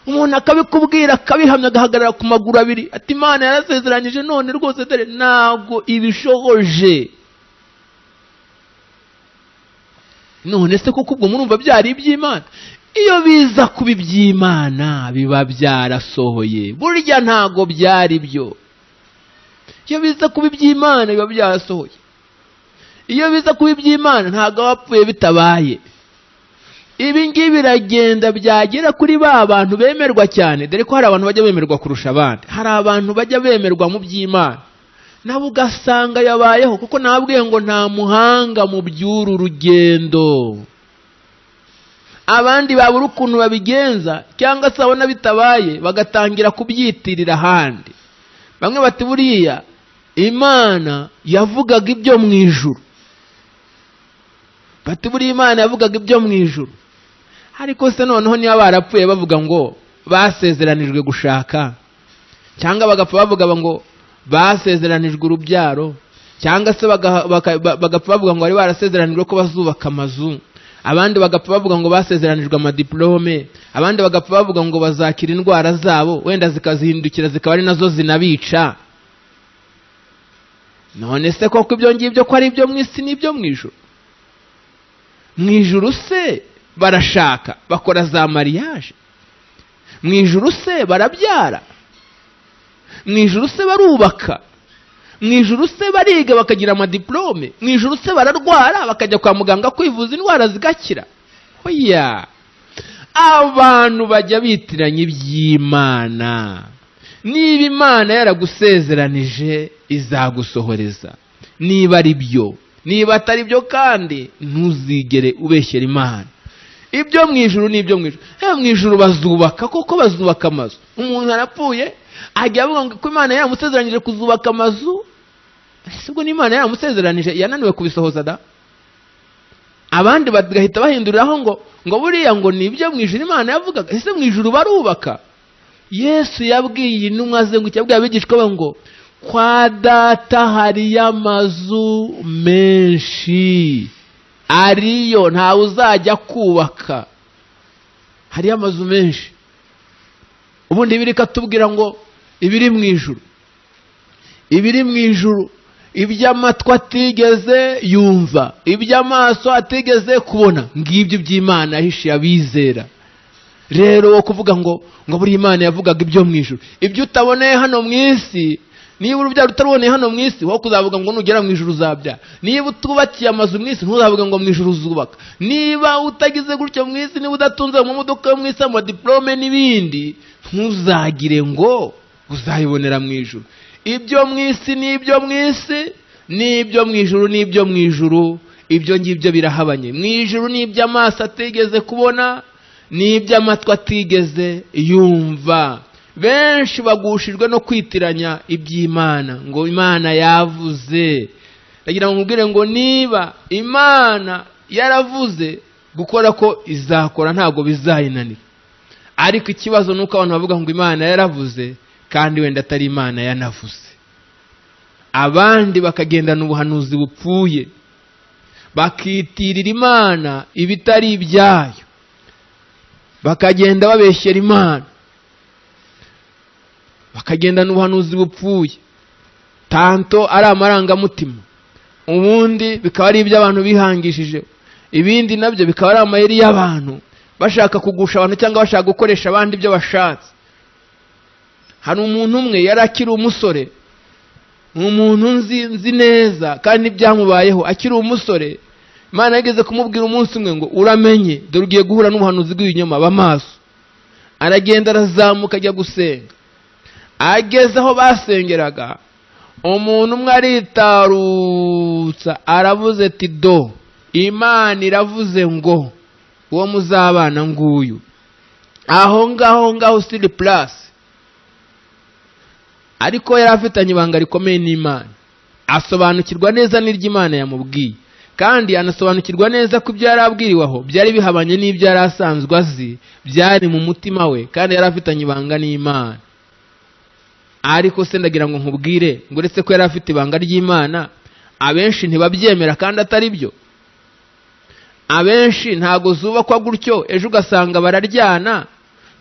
Umuntu akabikubwira akabihamya agahagarara ku maguru abiri ati Imana yarasezeranyije none rwose dore ntago ibishohoje. None se koko ubwo murumva byari iby'Imana? Iyo biza kuba iby'Imana biba byarasohoye. Burya ntago byari byo. Iyo biza kuba iby'Imana biba byarasohoye. Iyo biza kuba iby'Imana ntago wapfuye bitabaye. Ibi ngibi biragenda byagera kuri ba bantu bemerwa cyane, dore ko hari abantu bajya bemerwa kurusha abandi. Hari abantu bajya bemerwa mu by'Imana, nabo ugasanga yabayeho, kuko nabwiye ngo nta muhanga mu by'uru rugendo. Abandi babura ukuntu babigenza, cyangwa se babona bitabaye bagatangira kubyitirira ahandi. Bamwe bati buriya Imana yavugaga ibyo mu ijuru, bati buriya Imana yavugaga ibyo mu ijuru. Ariko se noneho niba barapfuye bavuga ngo basezeranijwe gushaka, cyangwa bagapfa bavuga ngo basezeranijwe urubyaro, cyangwa se bagapfa bavuga ngo bari barasezeranijwe ko bazubaka amazu, abandi bagapfa bavuga ngo basezeranijwe amadiplome, abandi bagapfa bavuga ngo bazakira indwara zabo, wenda zikazihindukira zikaba ari nazo zinabica. None se koko ibyo ngibyo ko ari ibyo mu isi n'ibyo mu ijuru? Mu ijuru se barashaka, bakora za mariage? Mu ijuru se barabyara? Mu ijuru se barubaka? Mu ijuru se bariga bakagira amadiplome? Mu ijuru se bararwara bakajya kwa muganga kwivuza indwara zigakira? Oya, abantu bajya bitiranya iby'Imana. Niba Imana yaragusezeranije izagusohoreza, niba ari byo. Niba atari byo kandi ntuzigere ubeshyera Imana. Ibyo mu ijuru n'ibyo mu ijuru. Mu ijuru bazubaka, koko bazubaka amazu. Umuntu arapfuye ajya avuga ngo ko Imana yaramusezeranije kuzubaka amazu. Ese ubwo n'Imana yaramusezeranije yananiwe kubisohoza da? Abandi bagahita bahinduriraho ngo buriya ngo ni ibyo mu ijuru Imana yavugaga. Ese mu ijuru barubaka? Yesu yabwiye intumwa ze ngo, yabwiye abigishwa be ngo kwa Data hariyo amazu menshi, ariyo ntawe uzajya kubaka. Hariyo amazu menshi. Ubundi Bibiliya ikatubwira ngo ibiri mu ijuru, ibiri mu ijuru, iby'amatwi atigeze yumva, iby'amaso atigeze kubona, ngibyo by'Imana yahishiye abizera. Rero wo kuvuga ngo buri Imana yavugaga ibyo mu ijuru, ibyo utaboneye hano mu isi, niba urubyaro utaruboneye hano mu isi, wowe kuzavuga ngo nugera mu ijuru uzabyara. Niba utubakiye amazu mu isi, ntuzavuga ngo mu ijuru uzubaka. Niba utagize gutyo mu isi, niba udatunze mu modoka yo mu isi, amadiplome n'ibindi, ntuzagire ngo uzayibonera mu ijuru. Ibyo mu isi n'ibyo mu isi, n'ibyo mu ijuru n'ibyo mu ijuru, ibyo ngibyo birahabanye. Mu ijuru n'iby'amaso atigeze kubona, n'iby'amatwi atigeze yumva. Benshi bagushijwe no kwitiranya iby'Imana, ngo Imana yavuze. Ndagira ngo nkubwire ngo niba Imana yaravuze, Gukora ko izakora ntabwo bizayinanira. Ariko ikibazo nuko abantu bavuga ngo Imana yaravuze kandi wenda atari Imana yanavuze. Abandi bakagendana ubuhanuzi bupfuye, bakitirira Imana ibitari ibyayo, bakagenda babeshyera Imana, bakagendana ubuhanuzi bupfuye, tanto ari amarangamutima, ubundi bikaba ari ibyo abantu bihangishije, ibindi nabyo bikaba ari amayeri y'abantu bashaka kugusha abantu cyangwa bashaka gukoresha abandi ibyo bashatse. Hari umuntu umwe yari akiri umusore, umuntu nzi neza kandi byamubayeho akiri umusore. Imana yageze kumubwira umunsi umwe ngo uramenye dore ugiye guhura n'ubuhanuzi bw'ibinyoma, ba maso. Aragenda arazamuka ajya gusenga. Ageze aho basengeraga, umuntu umwe aritarutsa aravuze ati do Imana iravuze ngo uwo muzabana nguyu. Aho ngaho siri plus. Ariko yari afitanye ibanga rikomeye n'Imana, asobanukirwa neza n'iry'Imana yamubwiye, kandi anasobanukirwa neza ko ibyo yari abwiriwe aho byari bihabanye n'ibyo yari asanzwe azi, byari mu mutima we, kandi yari afitanye ibanga n'Imana. Ariko se ndagira ngo nkubwire ngo uretse ko yari afite ibanga ry'Imana, abenshi ntibabyemera kandi atari byo. Abenshi ntago zubakwa gutyo, ejo ugasanga bararyana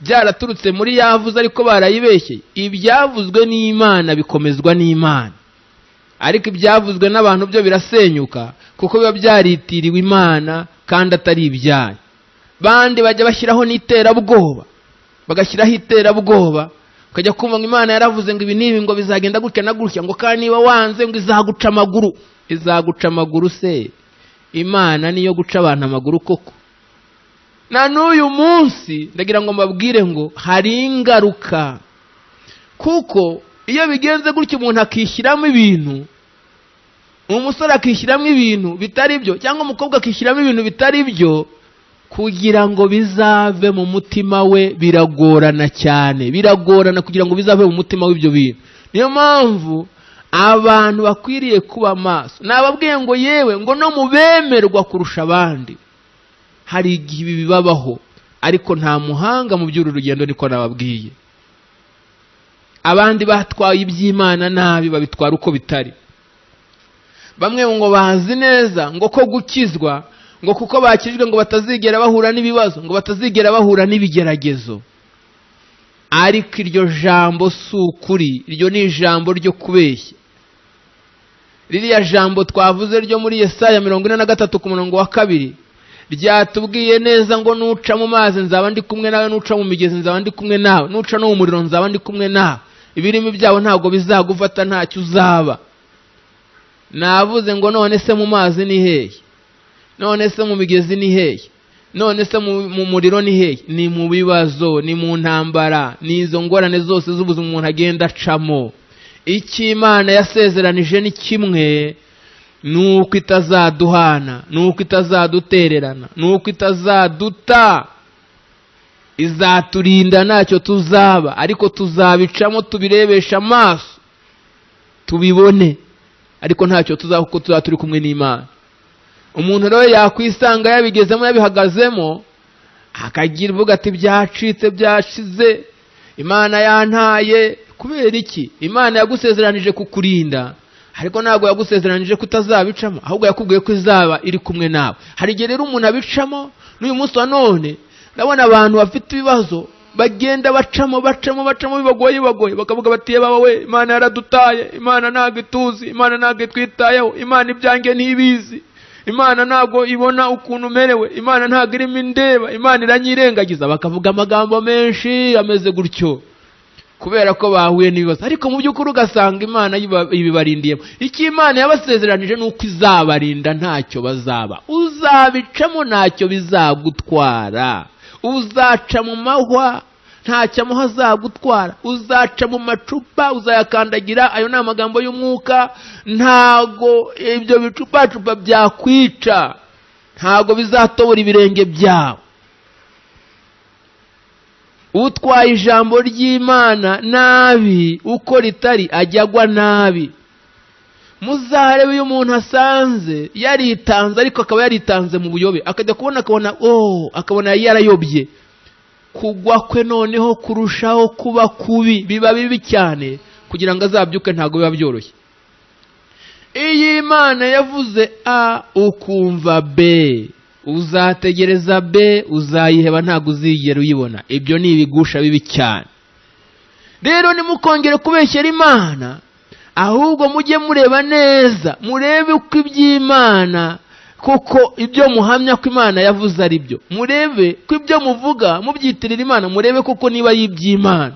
byaraturutse muri yavuze ariko barayibeshye. Ibyavuzwe n'Imana bikomezwa n'Imana, ariko ibyavuzwe n'abantu byo birasenyuka kuko biba byaritiriwe Imana kandi atari ibyayo. Bandi bajya bashyiraho n'iterabwoba, bagashyiraho iterabwoba, ukajya kumva ngo Imana yaravuze ngo ibi n'ibi ngo bizagenda gutya na gutya, ngo kandi niba wanze ngo izaguca amaguru. Izaguca amaguru se? Imana niyo guca abantu amaguru koko? Na n'uyu munsi ndagira ngo mbabwire ngo hari ingaruka, kuko iyo bigenze gutya umuntu akishyiramo ibintu, umusore akishyiramo ibintu bitari byo, cyangwa umukobwa akishyiramo ibintu bitari byo, kugira ngo bizave mu mutima we biragorana cyane, biragorana kugira ngo bizave mu mutima w'ibyo bintu. Niyo mpamvu abantu bakwiriye kuba maso. Nababwiye ngo yewe ngo no mu bemerwa kurusha abandi hari igihe ibi bibabaho, ariko nta muhanga mu by'uru rugendo, niko nababwiye. Abandi batwaye iby'Imana nabi, babitwara uko bitari. Bamwe ngo bazi neza ngo ko gukizwa, ngo kuko bakijwe ngo batazigera bahura n'ibibazo, ngo batazigera bahura n'ibigeragezo. Ariko iryo jambo si ukuri, iryo ni ijambo ryo kubeshya. Ririya jambo twavuze ryo muri Yesaya 43 ku murongo wa 2 ryatubwiye neza ngo nuca mu mazi nzaba ndi kumwe nawe, nuca mu migezi nzaba ndi kumwe nawe, nuca no mu muriro nzaba ndi kumwe nawe. Ibirimi byabo ntabwo bizagufata, ntacyo uzaba. Navuze ngo none se mu mazi ni hehe? None se mu migezi ni hehe? None se mu muriro ni hehe? Ni mu bibazo, ni mu ntambara, ni izo ngorane zose z'ubuzima umuntu agenda acamo. Icyo Imana yasezeranije ni kimwe, nuko itazaduhana, nuko itazadutererana, nuko itazaduta, izaturinda ntacyo tuzaba, ariko tuzabicamo tubirebesha amaso tubibone, ariko ntacyo tuzaba kuko tuzaba turi kumwe n'Imana. Umuntu rero yakwisanga yabigezemo, yabihagazemo, akagira uvuga ati byacitse, byashize, Imana yantaye. Kubera iki? Imana yagusezeranije kukurinda, ariko ntabwo yagusezeranije kutazabicamo, ahubwo yakubwiye ko izaba iri kumwe nawe. Hari igihe rero umuntu abicamo. N'uyu munsi wa none ndabona abantu bafite ibibazo bagenda bacamo bacamo bacamo, bibagoye bibagoye, bakavuga bati baba we, Imana yaradutaye, Imana ntabwo ituzi, Imana ntabwo itwitayeho, Imana ibyanjye ntibizi, Imana ntabwo ibona ukuntu merewe, Imana ntabwo irimo indeba, Imana iranyirengagiza. Bakavuga amagambo menshi ameze gutyo kubera ko bahuye n'ibibazo, ariko mu by'ukuri ugasanga Imana ibibarindiyemo. Icyo Imana yabasezeranije ni uko izabarinda ntacyo bazaba. Uzabicamo ntacyo bizagutwara, uzaca mu mahwa ntacyo amuha azagutwara, uzaca mu macupa uzayakandagira, ayo ni amagambo y'umwuka, ntago ibyo bicupacupa byakwica, ntago bizatobora ibirenge byawe. Utwaye ijambo ry'Imana nabi uko ritari ajya agwa nabi. Muzarebe iyo umuntu asanze yaritanze, ariko akaba yaritanze mu buyobe, akajya kubona akabona akabona yarayobye, kugwa kwe noneho kurushaho kuba kubi, biba bibi cyane, kugira ngo azabyuke ntabwo biba byoroshye. Iyo Imana yavuze A ukumva B, uzategereza B, uzayiheba, ntabwo uzigera uyibona. Ibyo ni ibigusha bibi cyane. Rero nimukongere kubeshyera Imana, ahubwo mujye mureba neza, murebe uko iby'Imana, kuko ibyo muhamya ko Imana yavuze ari byo, murebe ko ibyo muvuga mubyitirira Imana, murebe koko niba ari iby'Imana.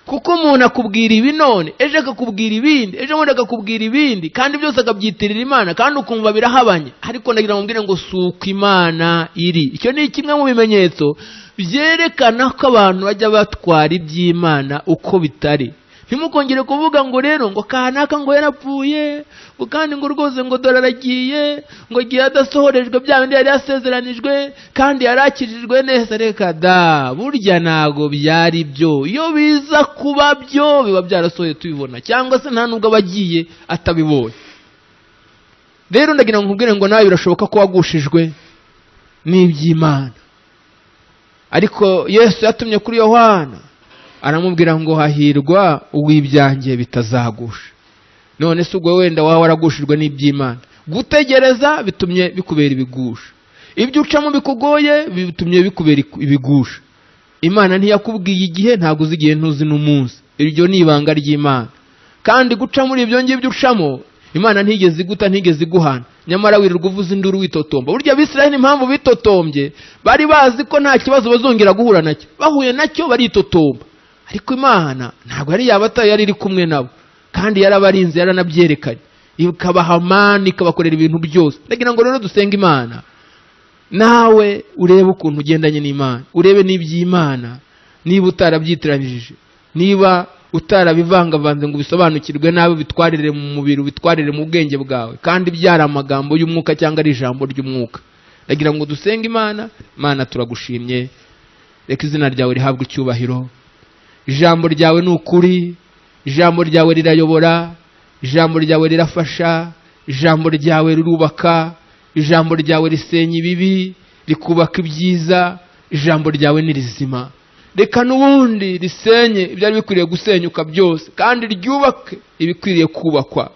Kuko umuntu akubwira ibi none, ejo akakubwira ibindi, ejo bundi akakubwira ibindi, kandi byose akabyitirira Imana, kandi ukumva birahabanye. Ariko ndagira ngo mbwire ngo si uko Imana iri. Icyo ni kimwe mu bimenyetso byerekana ko abantu bajya batwara iby'Imana uko bitari. Ntimukongere kuvuga ngo rero ngo kanaka ngo yarapfuye, ngo kandi ngo rwose ngo dore aragiye, ngo agiye adasohorejwe bya bindi yari yasezeranijwe, kandi yarakijijwe neza. Reka da, burya ntago byari byo. Iyo biza kuba byo biba byarasohoye tubibona, cyangwa se nta nubwo aba agiye atabibonye. Rero ndagira ngo nkubwire ngo nawe birashoboka ko wagushijwe n'iby'Imana. Ariko Yesu yatumye kuri Yohana aramubwira ngo hahirwa uw'ibyanjye bitazagusha. None se ubwo wenda waba waragushijwe n'iby'Imana? Gutegereza bitumye bikubera ibigusha, ibyo ucamo bikugoye bitumye bikubera ibigusha. Imana ntiyakubwiye igihe, ntabwo uzi igihe, ntuzi n'umunsi. Iryo ni ibanga ry'Imana. Kandi guca muri ibyo ngibyo ucamo, Imana ntigeze iguta, ntigeze iguhana. Nyamara wirirwa uvuza induru witotomba. Burya Abisirayeli impamvu bitotombye, bari bazi ko nta kibazo bazongera guhura nacyo, bahuye nacyo baritotomba. Ariko Imana ntabwo yari yabataye, yari iri kumwe nabo, kandi yarabarinze, yaranabyerekanye, ikabaha amani, ikabakorera ibintu byose. Ndagira ngo rero dusenge Imana, nawe urebe ukuntu ugendanye n'Imana, urebe n'iby'Imana, niba utarabyitiranyije, niba utarabivangavanze ngo ubisobanukirwe nabi, ubitwarire mu mubiri, ubitwarire mu bwenge bwawe, kandi byari amagambo y'umwuka cyangwa ari ijambo ry'umwuka. Ndagira ngo dusenge Imana. Imana turagushimye, reka izina ryawe rihabwe icyubahiro. Ijambo ryawe ni ukuri, ijambo ryawe rirayobora, ijambo ryawe rirafasha, ijambo ryawe rirubaka, ijambo ryawe risenya ibibi rikubaka ibyiza, ijambo ryawe ni rizima. Reka n'ubundi risenye ibyari bikwiriye gusenyuka byose, kandi ryubake ibikwiriye kubakwa.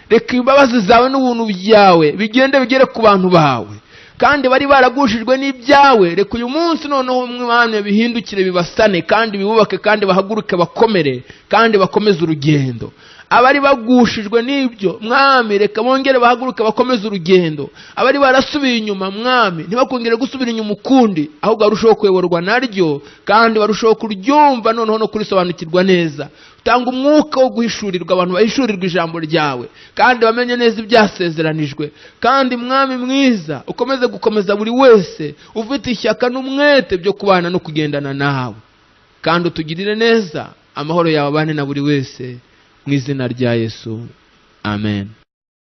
Reka imbabazi zawe n'ubuntu byawe bigende bigere ku bantu bawe, kandi bari baragushijwe n'ibyawe. Reka uyu munsi noneho Umwami bihindukire, bibasane kandi bibubake, kandi bahaguruke bakomere, kandi bakomeze urugendo. Abari bagushijwe n'ibyo Mwami, reka bongere bahaguruke bakomeze urugendo. Abari barasubiye inyuma Mwami, ntibakongere gusubira inyuma ukundi, ahubwo barushaho kuyoborwa naryo, kandi barushaho kuryumva noneho no kurisobanukirwa neza. Tanga umwuka wo guhishurirwa, abantu bahishurirwa ijambo ryawe, kandi bamenye neza ibyasezeranijwe. Kandi Mwami mwiza, ukomeze gukomeza buri wese ufite ishyaka n'umwete byo kubana no kugendana nawe, kandi utugirire neza, amahoro yawe abane na buri wese, mu izina rya Yesu, amen.